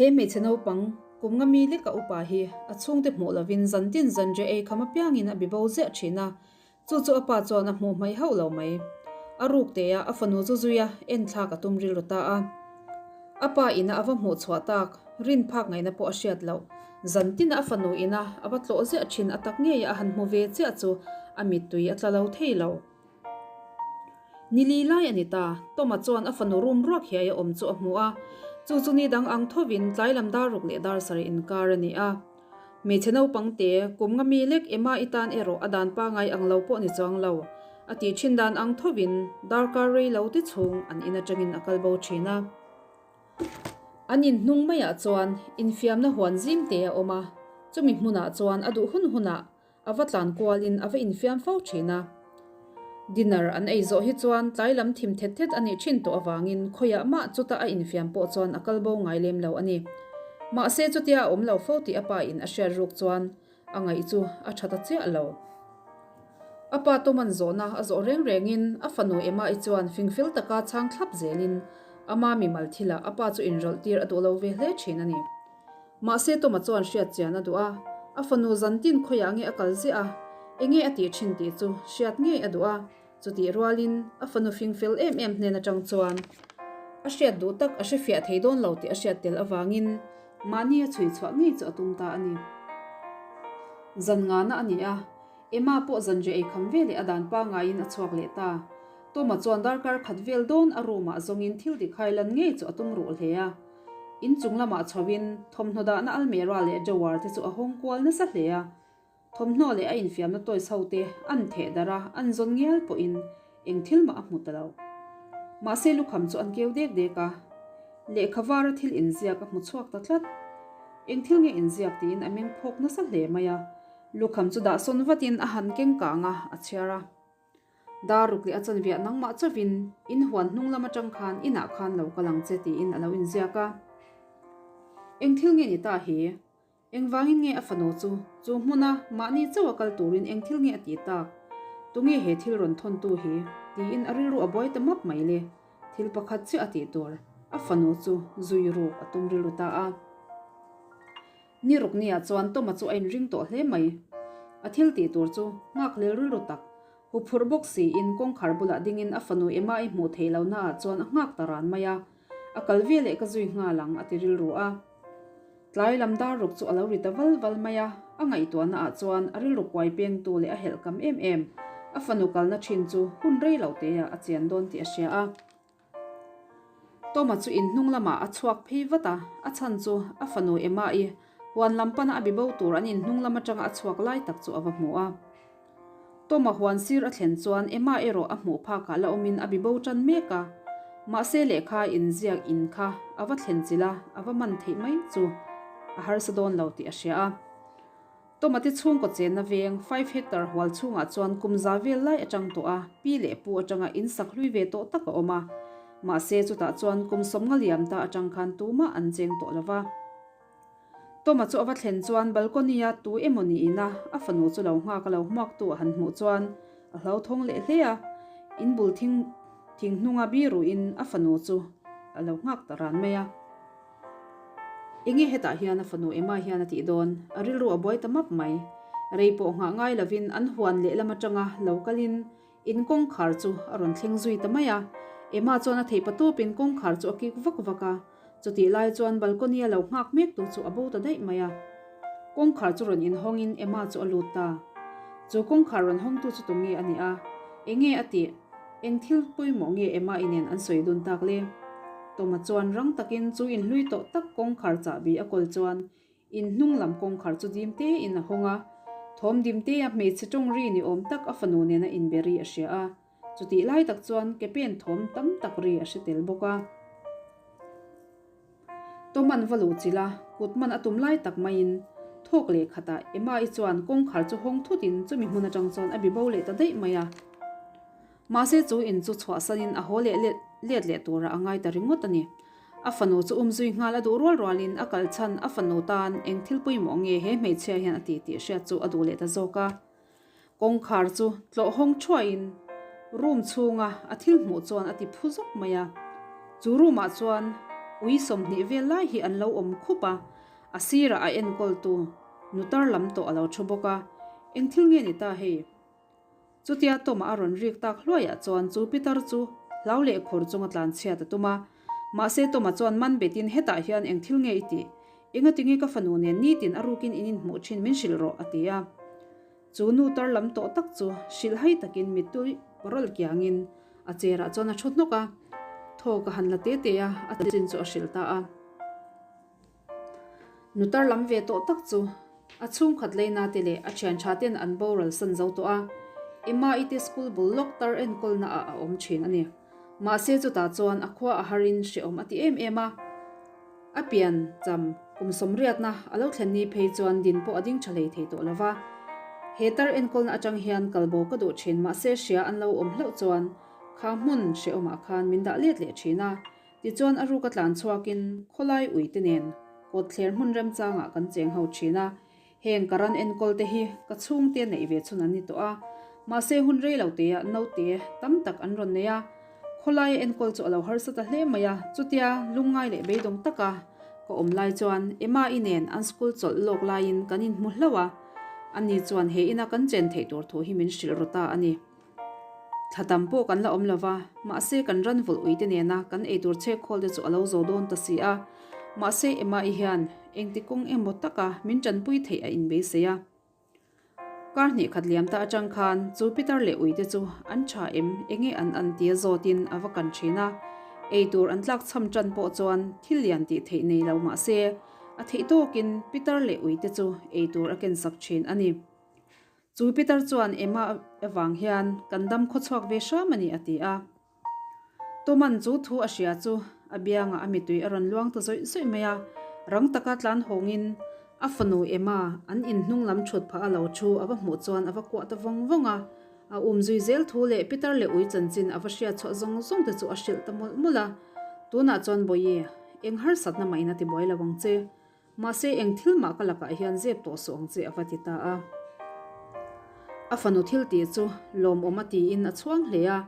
He hmeichhe naupang kum nga mi leka upa hi a chhungte hmuh lovin zantin zanriah ei kham apiangin a bibo ziah thin a, chu chu a pa chuan a hmuh hmaih hauh lo mai. A ruk teh a, a fanu chu zui a, enthlak a tum rilru ta a. A pa ina a va hmuh chhuah tak, rin phak ngaihna pawh a hriat loh. Zantin a fanu ina a va tlawh ziah thin a tak ngei a han hmu ve chiah chu a mittui a tla lo thei lo. Ni li lai a ni ta, Toma chuan a fanu rum ruak hiai a awm chu a hmu a, chu chu ni dang ang thovin tlai lam dar ruk leh dar sarih inkar a ni a. Hmeichhe naupang te, kum nga mi lek Emma i tan erawh a dan pangai ang lo pawh ni chuang lo, a tih thin dan ang thovin darkar rei lo te chhung an in atangin a kal bo thin a. An inhnung maiah chuan infiamna huan zim te a awm a, chumi hmunah chuan a duh hun hunah A va tlan kualin a va infiam fo thin a. Dinner an ei zawh hi chuan tlai lam thim thet thet a nih thin tawh avangin khawiah mah chuta a infiam pawh chuan a kal bo ngai lem lo a ni. Mahse chutia a awm lo fo tih a pa in a hriat ruk chuan a ngaih chu a tha ta chiah lo. A pa Toman zawhna a zawh reng rengin a fanu Emma-i chuan fingfel taka chhang thlap zelin ama mimal thilah a pa chu inrawlh tir a duh lo ve hle thin a ni. Mahse Toma chuan hriat chian a duh a, a fanu zantin khawiah nge a kal ziah a, enge a tih thin tih chu hriat ngei a duh a, chutih rualin a fanu fing fel em em hnen atang chuan a hriat duh tak a hrefiah thei dawn lo tih a hriat tel avangin mahni a chhui chhuah ngei chu a tum ta a ni. Zan ngana a ni a, Emma pawh zanriah ei kham veleh a dan pangaiin a chhuak leh ta. Toma chuan darkar khat vel dawn a room ah zawngin thil tikhai lan ngei chu a tum ruh hle a. In chung lamah chhoin thawmhnaw dahna almera leh drawer te chu a hawng kual nasa hle a. Thawmhnaw leh a infiamna toys ho te an theh darh a, an zawn ngial pawhin eng thil mah a hmu ta lo. Mahse lukham chu an keu dek dek a, lehkha vara thil inziak a hmu chhuak ta tlat. Eng thil nge inziak tiin a meng phawk nasa hle mai a, lukham chu dah sawn vatin a han keng kang a, a chhiar a. Dar ruk leh a chanviah nangmah chauhin in huan hnung lam atang khan inah khan lo kal ang che tiin a lo inziak a. Eng thil nge ni ta hi? Engvangin nge a fanu chu chu hmuna mahni chauh a kal turin eng thil nge a tih tak? Tunge he thil rawn thawntu hi? tiin a rilru a buai ta map mai le. Thil pakhat chiah a tih tur a fanu chu zui ruk a tum rilru ta a. Ni ruk nia chuan Toma chu a inring tawh hle mai. A thil tih tur chu nghak hlel rilru tak, huphurh bawk siin kawngkhar bulah dingin a fanu Emma-i hmuh theih lohnaah chuan a nghak ta ran mai a, a kal veleh ka zui nghal ang a ti rilru a. Tlai lam dar ruk chu a lo ri ta val val mai a, a ngaihtuahnaah chuan a rilru kuai pengtu leh a helh kam em em a fanu kalna thin chu hun rei lo teah a chian dawn tih a hria a. Toma chu in hnung lamah a chhuak phei vat a, a chhan chu a fanu Emma-i huan lam pana a bibo tur an in hnung lam atanga a chhuak lai tak chu a va hmu a. Toma huan sir a thlen chuan Emma erawh a hmuh phakah la awmin a bibo tan mek a, mahse lehkha inziak in kha a va thlen chilh a, a va man theih mai chu a harsa dawn lo tih a hria a. Tomate chhungkaw chenna veng five hectare hual chhungah chuan kum za vel lai atang tawh a, pi leh pu atanga in sak hlui ve tawh tak a awm a. Mahse chutah chuan kum sawmnga liam ta atang khan tumah an cheng tawh lo va. Toma chu a va thlen chuan balcony-a tu emaw niin a, a fanu chu lo nghak a lo hmuaktu a han hmuh chuan a hlauthawng leh hle a, in bul thing thing hnunga biruin a fanu chu a lo nghak ta ran mai a. Enge hetah hian a fanu Emma hian a tih dawn? A rilru a buai ta map mai. Rei pawh nghah ngai lovin an huan lehlam atanga lo kalin in kawngkhar chu a rawn thleng zui ta mai a. Emma chuan a theih patawpin kawngkhar chu a kik vak vak a. Chutih lai chuan balcony a lo nghak mek tu chu a bo ta daih mai a. Kawngkhar chu rawn inhawngin Emma chu a lut ta. Chu kawngkhar rawn hawngtu chu tunge a nih a? Enge a tih? Eng thil pawimawh nge Emma i nen an sawi dun tak le? Toma chuan rang takin chu inhlui tawh tak kawngkhar chahbi a kawl chuan in hnung lam kawngkhar chu dim tein a hawng a. Thawm dim tea hmeichhe tawng ri ni awm tak a fanu nena inbe ri a hria a. Chutih lai tak chuan ke pen thawm tam tak ri a hre tel bawk a. Toman va luh chilh a, kut man a tum lai tak maiin thawk leh khatah Emma-i chuan kawngkhar chu hawng thutin chumi hmun atang chuan a bibo leh ta daih mai a. Mahse chu in chu chhuahsanin a haw leh let let leh turah a ngai ta ringawt a ni. A fanu chu umzui nghal a duh rual rualin a kal chhan a fanu tan eng thil pawimawh nge he hmeichhia hian a ti tih hriat chu a duh leh ta zawk a. Kawngkhar chu tlawh hawng thuaiin room chhunga a thil hmuh chuan a ti phu zawk mai a. Chu room ah chuan Ui 20 vel lai hi an lo awm khup a, a sirah a enkawltu nu tar lam tawh a lo thu bawk a. Eng thil nge ni ta hei? Chutia Tom-a a rawn rik tak hluaiah chuan chu pitar chu hlau leh khur chunga tlan chhiat a tum a. Mahse Tom-a chuan man betin hetah hian eng thil nge i tih? Engatinge ka fanu nen nitin a rukin in inhmuh thin min hrilh rawh a ti a. Chu nu tar lam tawh tak chu hrilhhai takin mittui rawlh kiangin a cherah chuan a thu hnawk a, thaw ka han la te te a, a chin chu a hrilh ta a. Nu tar lam ve tawh tak chu a chhungkhat leina te leh a thian tha ten an boral san zo tawh a, Emma i te school bul lawk tar enkawlna ah a awm thin a ni. Mahse chutah chuan a khua a harin hrehawm a ti em em a. A pian cham kum sawmriatna a lo thlen ni phei chuan din pawh a ding tha hlei thei tawh lo va. He tar enkawlna atang hian kalbo ka duh thin mahse hria an lo awm hlauh chuan kha hmun hrehawmah khan min dah let leh thin a. Tichuan a ruka tlan chhuakin khawlai uite nen kawtthler hmun remchangah kan cheng ho thin a. Heng ka ran enkawl te hi ka chhungte neih ve chhun an ni tawh a, mahse hun rei lo teah naute tam tak an rawn nei a, khawlaia enkawl chu a lo harsa ta hle mai a, chutia lungngai leh beidawng taka ka awm lai chuan Emma-i nen an school chawlh lawk laiin kan inhmu hlauh a, ani chuan he ina kan chen theih tur thu hi min hrilh ru ta a ni. Thla tam pawh kan la awm lo va, mahse kan ran vulh uite nena kan eitur chhek khawl te chu a lo zo dawn ta si a. Mahse Emma-i hian engti kawng emaw taka min tanpui theih a inbeisei a. Kar hnih khat liam ta atang khan chu pitar leh uite chu an tha em enge an an tia zawtin a va kan thin a. Eitur an tlak chham tan pawh chuan thil lian tih theih nei lo mahse a theih tawkin pitar leh uite chu eitur a kensak thin a ni. Chu Peter chuan Emma avang hian kan dam khawchhuak ve hram a ni a ti a. Toman chu thu a hria chu a biangah a mitui a rawn luang ta zawih zawih mai a, rang taka tlan hawngin a fanu Emma an inhnung lam thut phah a lo thu a va hmuh chuan a va kuah ta vawng vawng a. A um zui zel thu leh Peter leh ui chanchin a va hriat chhuah zawng zawng te chu a hrilh ta mawlh mawlh a. Tunah chuan Bawihi, eng harsatna mah in a ti buai lo ang che. Mahse eng thil mah ka lakah hian zep tawh suh ang che a va ti ta a. A fanu thil tih chu lawmawm a tiin a chhuang hle a,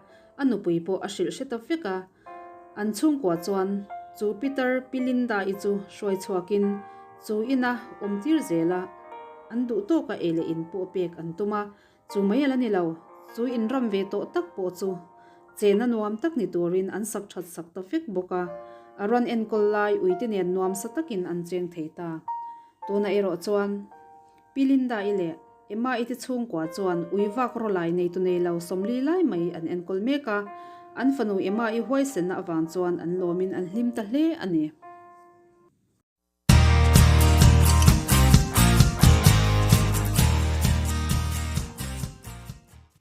a nupui pawh a hrilh hre ta vek a. An chhungkua chuan chu Peter Pi Linda-i chu hruai chhuakin chu ina awm tir zel a, an duh tawka ei leh in pawh pek an tum a, Chu mai a la ni lo, chu inram ve tawh tak pawh chu chena nuam tak ni turin an sak that sak ta vek bawk a, a rawn enkawl lai uite nen nuamsa takin an cheng thei ta. Tunah erawh chuan Pi Linda-i leh Emma-i te chhungkua chuan ui vak rawlai neitu nei lo 40 lai mai an enkawl mek a, an fanu Emma-i huaisenna avang chuan an lawmin an hlim ta hle a ni.